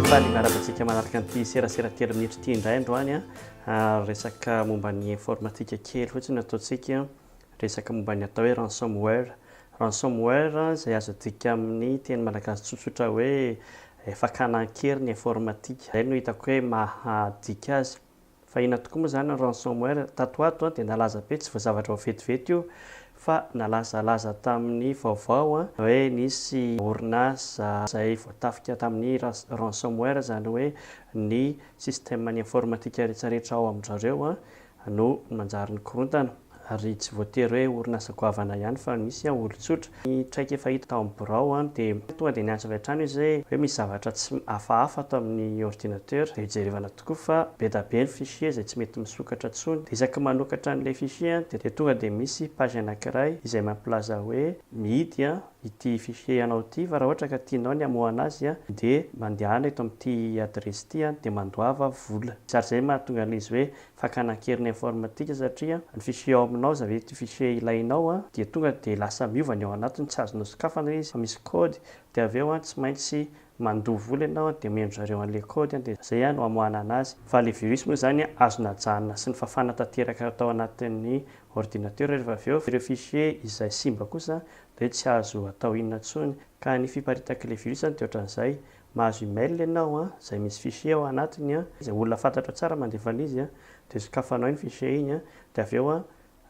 Faly miarahaba antsika manaraka an'ity serasera telo minitra ity indray androany a. Resaka momba ny informatika kely fotsiny ataontsika, resaka momba ny atao hoe ransomware. Ransomware izay azo adika amin'ny teny malagasy tsotsotra hoe fakana an-kery ny informatika. Izay no hitako hoe mahadika azy. Fa inona tokoa moa izany ny ransomware? Tato ho ato dia nalaza be, tsy vao zavatra vao vetivety io fa nalazalaza tamin'ny vaovao hoe nisy orinasa izay voatafika tamin'ny ransomware, izany hoe ny système-n'ny informatique rehetrarehetra ao amin-dry zareo no manjary nikorontana. Ary tsy voatery hoe orinasa goavana ihany fa misy olon-tsotra. Ny traikefa hita tao amin'ny birao dia tonga dia niantso avy hatrany izy hoe misy zavatra tsy hafahafa ato amin'ny ordinateur. Dia jerevana tokoa fa be da be ny fichier izay tsy mety misokatra intsony. Dia isaky manokatra an'ilay fichier dia tonga dia misy page anankiray izay mampilaza hoe mihidy ity fichier anao ity fa raha ohatra ka tianao ny hamoahana azy dia mandehana eto amin'ity adiresy ity dia mandoava vola. Ary izay mahatonga an'ilay izy hoe fakana an-keriny informatique satria ny fichier ao aminao izany hoe ity fichier ilainao dia tonga dia lasa miova ny ao anatiny tsy azonao sokafana ilay izy fa misy code dia avy eo tsy maintsy mandoa vola ianao dia omen-dry zareo an'ilay code dia izay no amoahana anazy. Fa ilay virus moa izany azo najanona sy nofafana tanteraka tao anatin'ny ordinateur rehefa avy eo. Ireo fichier izay simba kosa dia tsy azo atao inona intsony ka ny fiparitak'ilay virus dia ohatran'izay. Mahazo email ianao an, izay misy fichier ao anatiny an, izay olona fantatrao tsara mandefa an'izy an, dia sokafanao iny fichier iny an, dia avy eo an,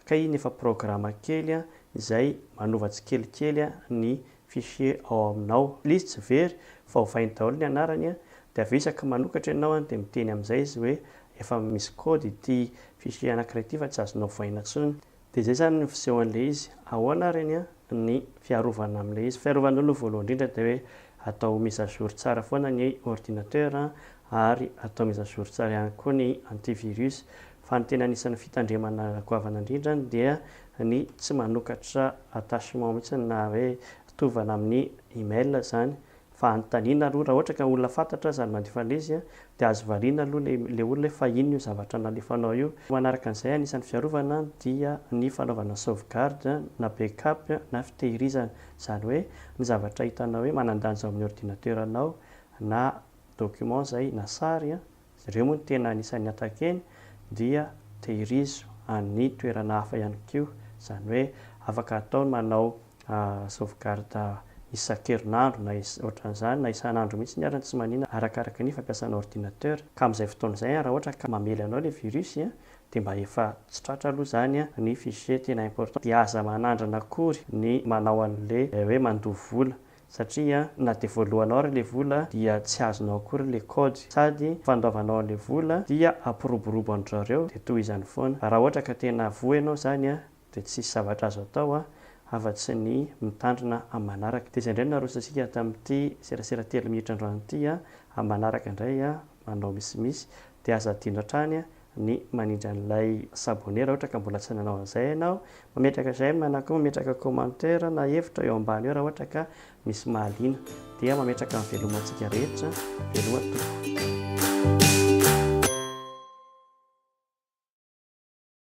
kay iny efa programa kely an, izay manova tsikelikely an ny fichier ao aminao. Ilay izy tsy very fa ovainy daholo ny anarany an, dia avy eo isaky ny manokatra ianao an, dia miteny amin'izay izy hoe efa misy code ity fichier anankiray ity fa tsy azonao ovaina intsony. Dia izay izany ny fisehoan'ilay izy. Ahoana ary anie ny fiarovana amin'ilay izy? Fiarovana aloha voalohany indrindra dia hoe atao mise à jour tsara foana ny ordinateur ary atao mise à jour tsara ihany koa ny antivirus. Fa ny tena anisan'ny fitandremana goavana indrindra dia ny tsy manokatra attachement mihitsy na hoe tovana amin'ny email izany. Fa anontaniana aloha, raha ohatra ka olona fantatra aza no mandefa an'ilay izy dia azo valiana aloha ilay ilay olona hoe fa inona io zavatra nalefanao io. Manaraka an'izay, anisan'ny fiarovana dia ny fanaovana sauvegarde na backup na fitehirizana. Izany hoe ny zavatra hitanao hoe manan-danja ao amin'ny ordinateur-nao na document izay na sary, ireo moa no tena anisan'ny attaquer-ny, dia tehirizo any toerana hafa ihany koa. Izany hoe afaka atao ny manao sauvegarde isan-kerinandro na ohatran'izany na isan'andro mihitsy ary tsy manina arakaraka ny fampiasana ordinateur. Ka amin'izay fotoana izay raha ohatra ka mamely anao ilay virus dia mba efa tsy tratra aloha izany ny fichier tena important. Dia aza manandrana akory ny manao an'ilay hoe mandoa vola satria na dia voalohanao ary ilay vola dia tsy azonao akory ilay code sady fandoavanao an'ilay vola dia hampiroborobo an-dry zareo dia tohizany foana. Raha ohatra ka tena voa ianao izany dia tsisy zavatra azo atao afa-tsy ny mitandrina amin'ny manaraka. Dia izay indray no narosontsika tamin'ity serasera telo minitra androany ity, amin'ny manaraka indray manao misimisy dia aza adino hatrany ny manindry an'ilay s'abonner raha ohatra ka mbola tsy nanao an'izay ianao, mametraka j'aime na koa mametraka commentaire na hevitra eo ambany eo raha ohatra ka misy mahaliana. Dia mametraka ny veloma antsika rehetra, veloma tompoko.